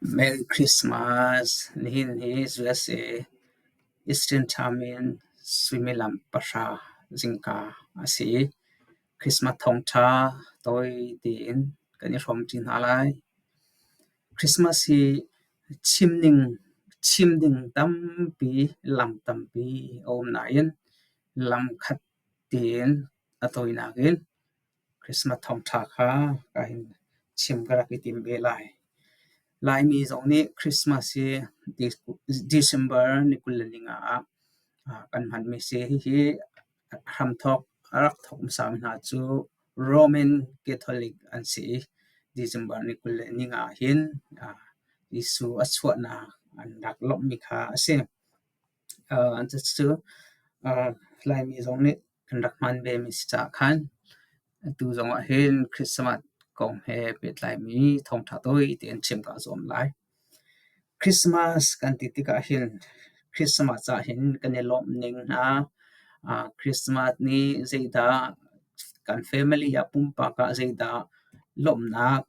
Merry Christmas! Nihin hi USA Eastern Time in suimilam 10 zingka a si. Christmas thawngṭha tawi tein kan i hrawmṭi hna lai. Christmas hi chim ding tampi, lam tampi a um nain lam khat tein a tawinak in Christmas thawngṭha kha ka hin chim ka rak i tim ve lai. Laimi zong nih Christmas hi December ni 25 ah kan hmanmi a si. Hihi hramthawk a rak thawk hmasami hna cu Roman Catholic an si i December ni 25 ahhin Jesuh a chuahnak an rak lawmhmi kha a si. Cucu Laimi zong nih kan rak hman vemi si caah khan atu zongah hin Christmas kong he pehtlaimi thawngṭha tawi tein chim kaa zuam lai. Christmas kan ti tikah hin Christmas ah hin kan i lawmh ning hna, Christmas nih zeidah kan family ah pumpak ah zeidah lawmhnak,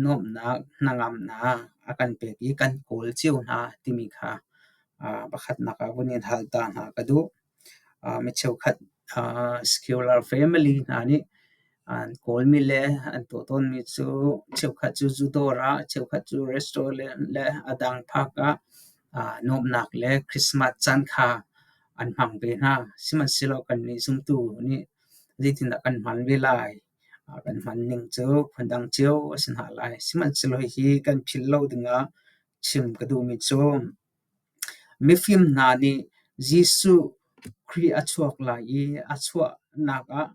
nuamhnak, hnangamnak a kan pek i kan kawl cio hna timi kha pakhatnak ah vun in hal ta hna ka duh. Mi cheukhat secular family hna nih an kawlmi le an tuah tawnmi cu cheukhat cu zu dawr ah, cheukhat cu restaurant le a dang phak ah nuamhnak le Christmas caan kha an hmang ve hna. Sihmanhsehlaw kannih zumtu nih zeitindah kan hman ve lai? Kan hman ning cu phundang cio a si hna lai. Sihmanhsehlaw hihi kan philh lo dingah chim ka duhmi cu mifim hna nih Jesuh Khrih a chuak lai i a chuahnak ah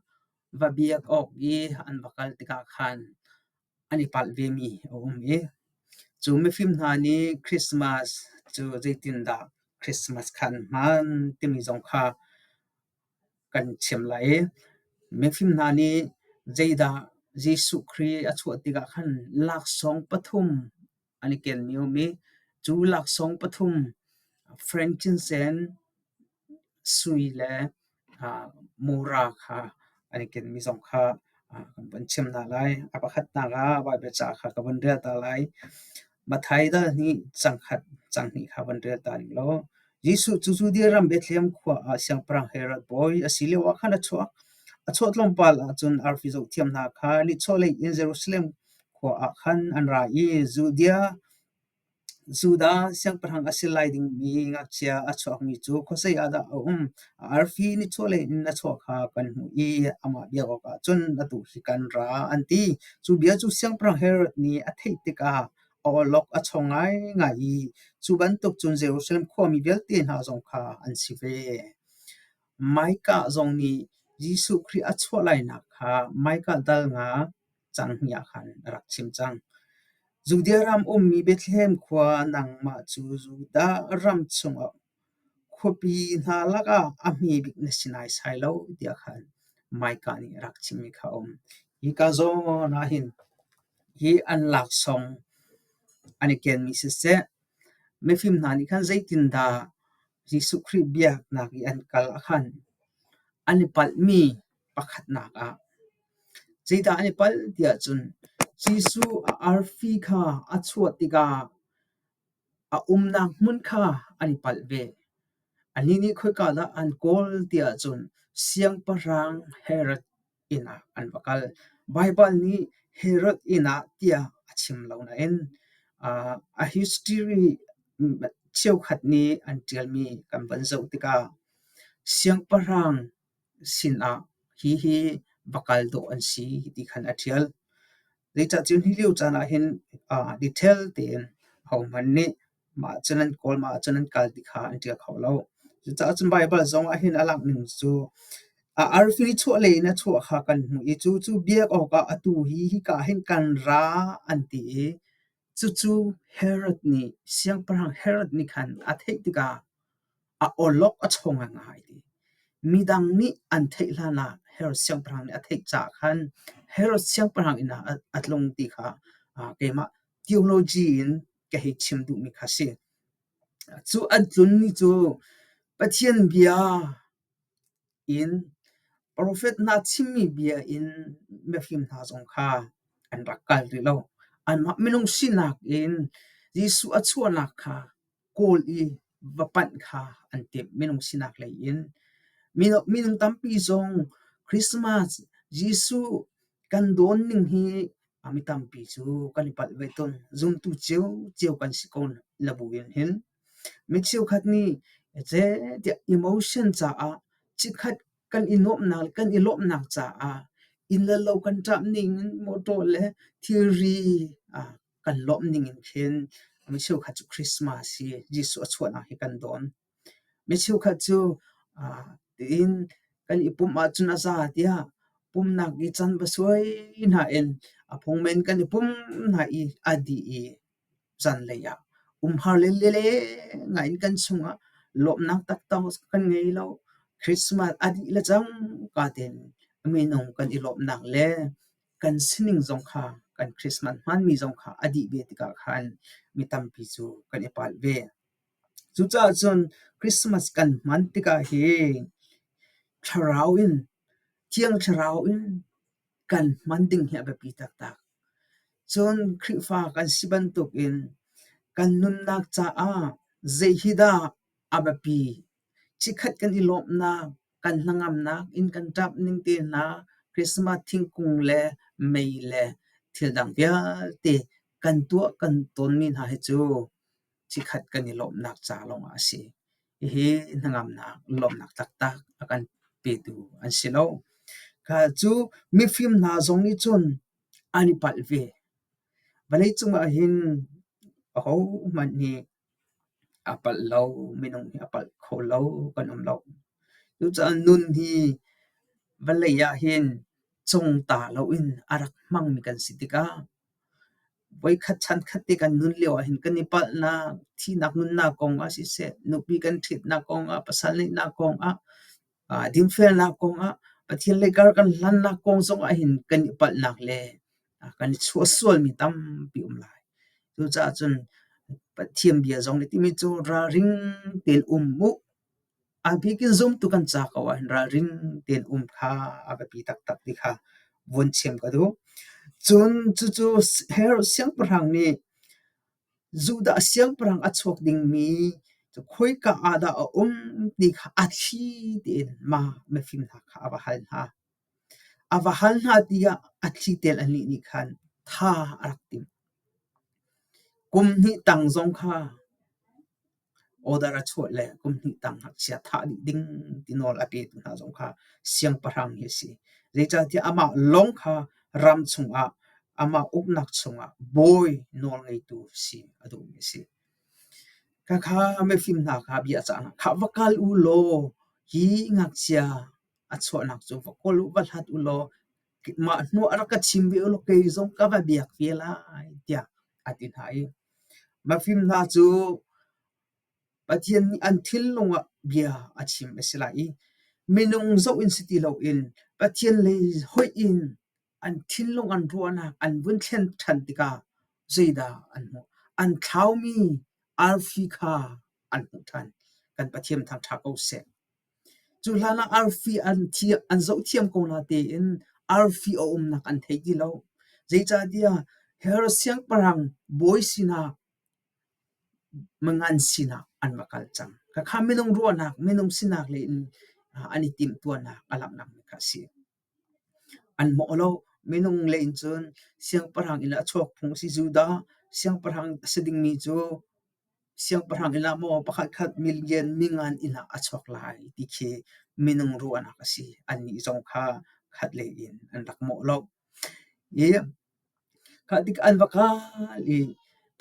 va biak awk i an va kal tikah khan an i palh vemi a um i cu mifim hna nih Christmas cu zeitindah Christmas kha an hman timi zong kha kan chim lai i mifim hna nih zeidah Jesuh Khrih a chuah tikah khan laksawng pathum an i kenmi a um i cu laksawng pathum frankincense, sui le mura kha an i kenmi zong kha kan von chim hna lai. A pakhatnak ah Baibal ca kha ka von rel ta lai. Matthai dal hnih cang khat cang hnih kha von rel ta ning law Jesuh cu Judea ram Bethlehem khua ah siangpahrang Herod bawi a si lioah khan a chuak. A chuah tlawmpal ah cun arfi zohthiam hna kha nichuahlei in Jerusalem khua ah khan an ra i Judah siangpahrang a si lai dingmi ngakchia a chuakmi cu khuazei ah dah a um? A arfi nichuahlei in a chuah kha kan hmuh i amah biak awkah cun atu hi kan ra, an ti. Cu bia cu Siangpahrang Herod nih a theih tikah a awlok a chong ngaingai i cu bantuk cun Jerusalem khuami vialte hna zong kha an si ve. Micah zong nih Jesuh Khrih a chuah lainak kha Micah dal nga cang hnih ah khan a rak chim cang. Judea ram ummi Bethlehem khua nangmah cu Judah ram chungah khuapi hna lakah a hme bik na si naisai lo tiah khan Micah nih a rak chimmi kha a um. Hika zawn ah hin hi an laksawng an i kenmi siseh, mifim hna nih khan zeitindah Jesuh Khrih biaknak i an kal ah khan an i palhmi pakhatnak ah zeidah an i palh tiah cun Jesuh a arfi kha a chuah tikah a umnak hmun kha an i palh ve. Annih nih khoika dah an kawl tiah cun siangpahrang Herod inn ah an va kal. Baibal nih Herod inn ah tiah a chim lo nain a history cheukhat nih an ṭialmi kan van zoh tikah siangpahrang sinah hihi va kal dawh an si ti khan a ṭial. Zeicahtiah hi lio caan ahhin detail tein ahohmanh nih mah cun an kawl, mah cun an kal ti kha an ṭial kho lo. Cucaah cun Baibal zong ahhin a langh ning cu a arfi chuahlei in a chuah kha kan hmuh i cu cu biak awkah atu hi hika hin kan ra an ti i cucu Herod nih siangpahrang Herod nih khan a theih tikah a awlok a chawng ngaingai ti. Midang nih an theih hlanah Herod siangpahrang nih a theih caah khan Herod siangpahrang inn ah a tlung ti kha keimah theology in ka hei chim duhmi kha a si. Cu an tlun ni cu Pathian bia in profet hna chimmi bia in mifim hna zong kha an rak kal rih lo. Anmah minung sinak in Jesuh a chuahnak kha kawl i va panh kha an timh minung sinak lei in. Minung tampi zong Christmas Jesuh kan dawn ning hi mi tampi cu kan i palh ve tawn. Zumtu ciocio kan si ko na buin hin. Mi cheukhat nih tiah emotion caah chikkhat kan i nuamhnak le kan i lawmhnak caah inn le lo kan ṭah ning in motor le thilri kan lawmh ning in khin mi cheukhat cu Christmas hi Jesuh a chuahnak hi kan dawn. Mi cheukhat cu tiin kan i pumh ahcun a za tiah pumhnak i can va suai hna in a phungmen kan i pum hna i a dih i zanlei ah umhar le leleng in kan chungah lawmhnak taktak kan ngei lo. Christmas a dih le cangka tein minung kan i lawmhnak le kan sining zong kha kan Christmas hmanmi zong kha a dih ve tikah khan mi tampi cu kan i palh ve. Cucaah cun Christmas kan hman tikah hin thlarau in Thiang Thlarau in kan hman ding hi a biapi taktak. Cun Khrihfa kan si bantukin kan nunnak caah zei hi dah a biapi? Chikkhat kan i lawmhnak, kan hnangamnak, inn kan ṭap ning te hna, Christmas thingkung le mei le thil dang vialte kan tuah kan tawnmi hna hi cu chikkhat kan i lawmhnak ca lawngah a si. Hihi hnangamnak, lawmhnak taktak a kan petu an si lo. Kha cu mifim hna zong nih cun an i palh ve. Vawleicung ah hin ahohmanh nih a palh lo, minung hi a palh kho lo kan um lo. Cucaah nun hi vawlei ah hin cungta loin a rak hmangmi kan si tikah Voikhat chankhat te kan nun lio ahhin kan i palhnak, thihnak nunnak kong ah siseh, nupi kan ṭhitnak kong ah, pasal ngeihnak kong ah, dinfelnak kong ah, Pathian lei kar kan hlannak kong zong ahhin kan i palhnak le kan i chuahsualmi tampi um lai. Cucaah cun Pathian bia zong nih timi cu ralring tein um u. A bik in zumtu kan ca ko ahhin ralring tein um kha a biapi taktak ti kha vun chim ka duh. Cun cucu Herod siangpahrang nih Judah siangpahrang a chuak dingmi cu khoika ah dah a um ti kha a thli tein mah mifim hna kha a va hal hna. A va hal hna tiah a thli tein annih nih khan tha a rak timh. Kum hnih tang zong kha Order a chuah le kum hnih tang ngakchia thah dih ding ti nawl a petu hna zong kha siangpahrang hi a si. Zeicahtiah amah lawng kha ram chungah amah uknak chungah bawi nawlngeitu si a duhmi a si. Khakha mifim hna kha bia a cah hna. Khah va kal u law hi ngakchia a chuahnak cu va kawl u, va hlat u law mah hnu ah rak ka chim ve u law kei zong ka va biak ve lai tiah a ti hna i mafim hna cu Pathian nih an thinlung ah bia a chim a si lai i minung zoh in si ti loin Pathian lei hoih in an thinlung an ruahnak an vun thlen ṭhan tikah zeidah an hmuh? An thlaumi arfi kha an hmuh ṭhan. Kan Pathian thangṭha ko seh. Cu hlanah arfi an zohthiam ko natein arfi a umnak an thei ti lo. Zeicahtiah Herod siangpahrang bawi sinah mangan sinah an va kal cang. Khakha minung ruahnak, minung sinak lei in an i timhtuahnak a langhnak kha a si. An mawh lo. Minung lei in cun siangpahrang inn ah a chuak phung a si. Judah siangpahrang a si dingmi cu siangpahrang inn ah maw pakhatkhat milian mingan inn ah a chuak lai ti khi minung ruahnak a si. Annih zong kha khatlei in an rak mawh lo. I kha tikah an va kal i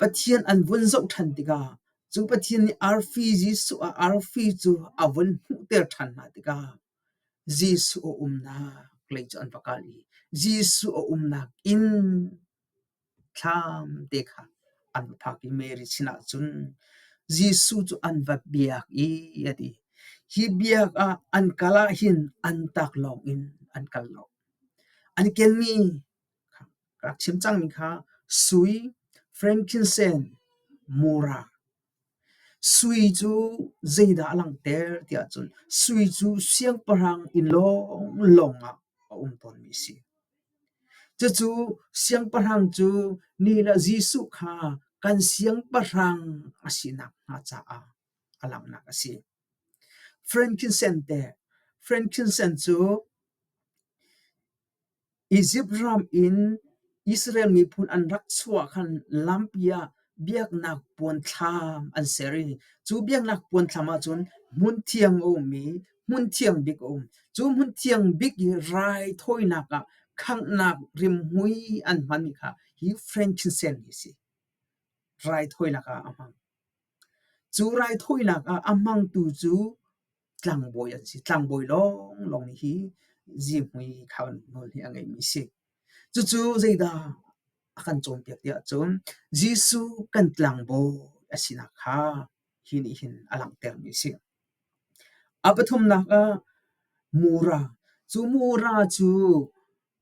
Pathian an vun zoh ṭhan tikah cu Pathian nih arfi Jesuh ah arfi cu a vun hmuhter ṭhan hna tikah Jesuh a umnak lei cu an va kal i Jesuh a umnak inn thlam te kha an va phak i Mary sinah cun Jesuh cu an va biak i a ti. Hi biak ah an kal ahhin an taklawng in an kal lo. An kenmi ka rak chim cangmi kha sui, frankincense, mura, Sui cu zeidah a langhter tiah cun sui cu siangpahrang inn lawnglawng ah a um tawnmi a si. Cucu siangpahrang cu nihin ah Jesuh kha kan siangpahrang a sinak hnga caah a langhnak a si. Frankincense teh frankincense cu Izipt ram in Israel miphun an rak chuah khan lampi ah biaknak puanthlam an ser i cu biaknak puanthlam ahcun hmunthiang a um i hmunthiang bik a um. Cu hmunthiang bik i raithawinak ah khanghnak rimhmui an hmanmi kha hi frankincense hi a si. Raithawinak ah a hmang. Cu raithawinak ah a hmangtu cu tlangbawi an si. Tlangbawi lawnglawng nih hi zihmui kha nawl hi a ngeihmi a si. Cucu zeidah a kan cawnpiak tiah cun Jesuh kan tlangbawi a sinak kha hi nih hin a langhtermi a si. A pathumnak ah mura. Cu mura cu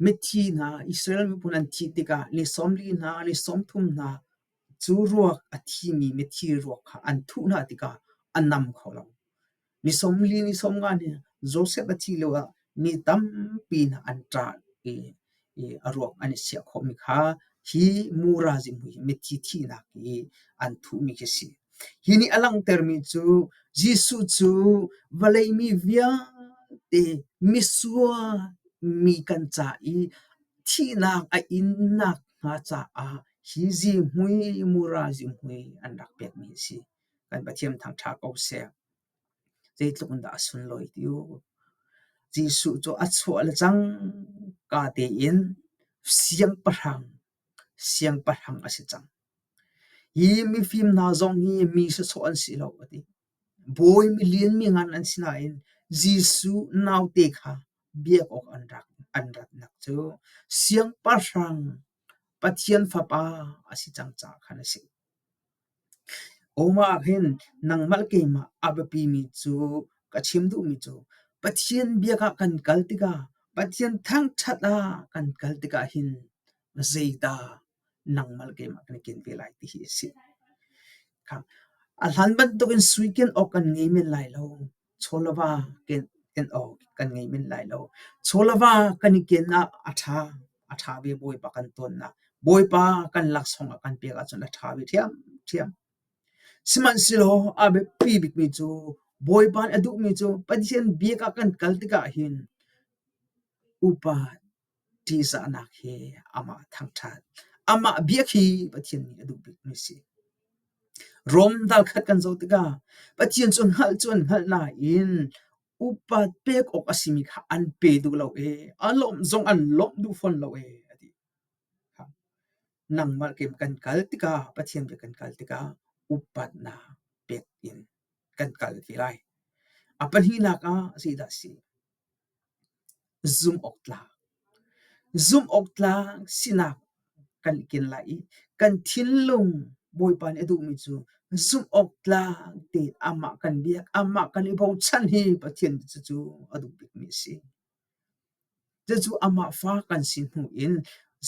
mithi hna Israel miphun an thih tikah ni 40 hna, ni 30 hna cu ruak a thimi mithi ruak kha an thuh hna tikah a nam kho lo. Ni 40, ni 50 nih Josef a thih lioah mi tampi hna an ṭah i a ruak an i chiah khawhmi kha hi mura zihmui hi mithi thihnak i an thuhmi khi a si. Hi nih a langhtermi cu Jesuh cu vawlei mi vialte misual mi kan ca i thihnak a innak hnga caah hi zihmui mura zihmui an rak pekmi a si. Kan Pathian thangṭha ko seh. Zeitluk in dah a sunlawi ti u. Jesuh cu a chuah le cangka tein siangpahrang, siangpahrang a si cang. Hi mifim hna zong hi mi sawsawh an si lo a ti. Bawi milian mi ngan an si nain Jesuh naute kha biak awk an rak an ratnak cu siangpahrang Pathian Fapa a si cang caah khan a si. Omah ah hin nangmah le keimah a biapimi cu ka chim duhmi cu Pathian biak ah kan kal tikah Pathian thangṭhat ah kan kal tikah hin zeidah nangmah le keimah kan i ken ve lai ti hi a si. A hlan bantukin sui ken awk kan ngei men lai lo. Chawlava ken awk kan ngei men lai lo. Chawlava kan i ken ah a ṭha. A ṭha ve Bawipa kan tawnnak. Bawipa kan laksawng ah kan pek ahcun a ṭha ve ṭhiamṭhiam. Sihmanhsehlaw a biapi bikmi cu Bawipa nih a duhmi cu Pathian biak ah kan kal tikah hin upa ṭihzahnak he amah thangṭhat, amah biak hi Pathian nih a duh bikmi a si. Rom dal khat kan zoh tikah Pathian cu hngalh cu an hngalh nain upat pek awk a simi kha an pe duh lo ee, a lawmh zong an lawmh duh fawn lo ee a ti. Nangmah kem kan kal tikah Pathian bia kan kal tikah upatnak pek in kan kal ve lai. A pahnihnak ah zeidah a si? Zumhawktlak. Zumhawktlak sinak kan i ken lai i kan thinlung Bawipa nih a duhmi cu zumhawktlak tein amah kan biak, amah kan i bochan hi Pathian cucu a duh bikmi a si. Cucu amah fa kan si hnu in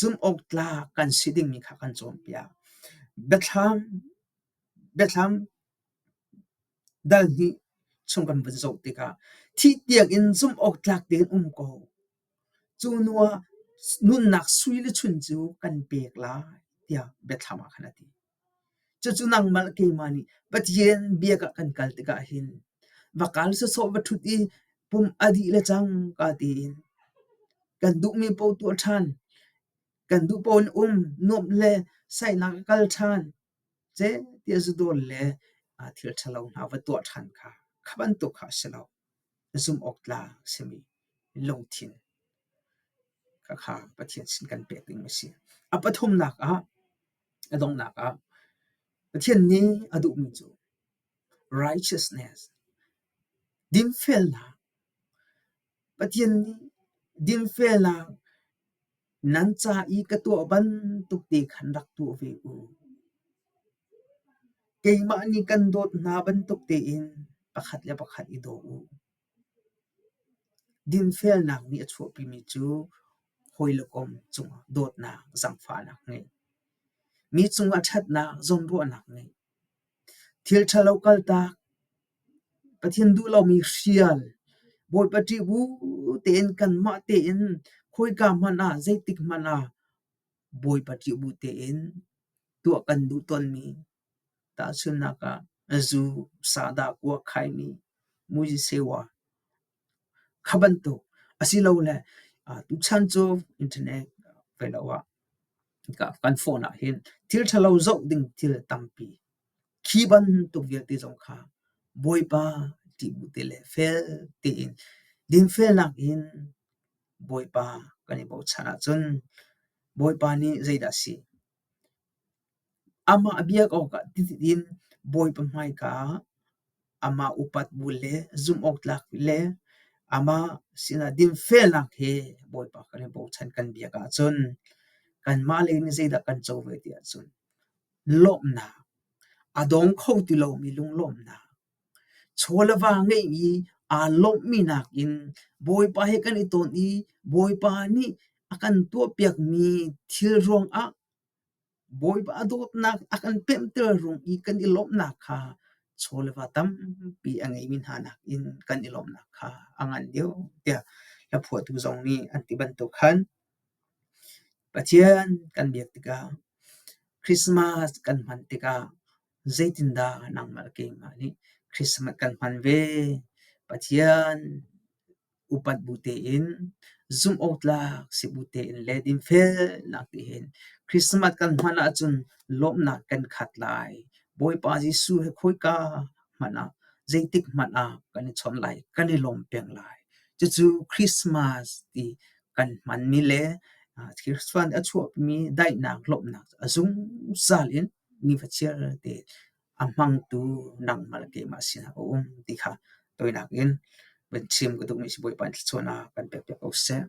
zumhawktlak kan si dingmi kha kan cawnpiak. Biathlam, biathlam Dal hnih chung kan vun zoh tikah thih tiangin zumh awk tlak tein um ko. Cu hnu ah nunnak sui le chun cu kan pek lai tiah biathlam ah khan a ti. Cucu nangmah le keimah nih Pathian biak ah kan kal tikah hin va kal sawsawh va ṭhut i pum a dih le cangka tiin kan duhmi paoh tuah ṭhan, kan duh paoh in um, nuamh le saihnak a kal ṭhan. Ceh tiah zudawl le thil ṭhalo hna va tuah ṭhan kha, kha bantuk kha a si lo. Zumh awk tlak a simi lungthin khakha Pathian sin kan pek ding a si. A pathumnak ah, a donghnak ah, Pathian nih a duhmi cu righteousness, dinfelnak. Pathian nih dinfelnak Nan ca i ka tuah bantuk te khan rak tuah ve u. Keimah nih kan dawt hna bantuk tein pakhat le pakhat i daw u. Dinfelnak nih a chuahpimi cu hawi le kom cungah dawtnak, zaangfahnak ngeih. Mi cungah ṭhatnak, zawnruahnak ngeih. Thil ṭhalo kaltak, Pathian duh lomi hrial, Bawipa ṭih bu tein kanmah tein khawika hmanh ah zeitik hmanh ah Bawipa ṭih bu tein Tuah kan duh tawnmi tahchunhnak ah zu, sahdah, kuak khaimi, muisewa kha bantuk asilole tuchan cu internet ah kan phone ah hin thil ṭhalo zoh ding thil tampi khi bantuk vialte zong kha Bawipa ṭih bu te le fel tein dinfelnak in Bawipa kan i bochan ahcun Bawipa nih zeidah a si? Amah biak awkah in Bawipa hmaika ah amah upat bu le zumhawktlak le amah sinah dinfelnak he Bawipa kan i bochan kan biak ahcun kanmah lei nih zeidah kan co ve ti ahcun lawmhnak, a dong kho ti lomi lunglawmhnak, chaw le va ngeih i aa lawmhmi nakin Bawipa he kan i tawn i Bawipa nih a kan tuahpiakmi thil ruangah Bawipa a dawtnak a kan pemhter ruang i kan i lawmhnak kha chaw le va tampi a ngeimi hna nakin kan i lawmhnak kha a ngan deuh tiah hlaphuahtu zong nih an ti bantuk khan Pathian kan biak tikah Christmas kan hman tikah zeitindah nangmah le keimah nih Christmas kan hman ve? Pathian upat bu tein, zumhawktlak si bu tein le dinfelnak tein Christmas kan hman ahcun lawmhnak kan khat lai. Bawipa Jesuh he khawika hmanh ah, zeitik hmanh ah kan i chawn lai, kan i lawm peng lai. Cucu Christmas ti kan hmanmi le Christmas a chuahmi daihnak, lawmhnak a zungzal in nifachiar te a hmangtu nangmah le keimah sinah a um ti kha toinak in van chim ka duhmi si. Bawipa in thluachuahnak kan pek piak ko seh.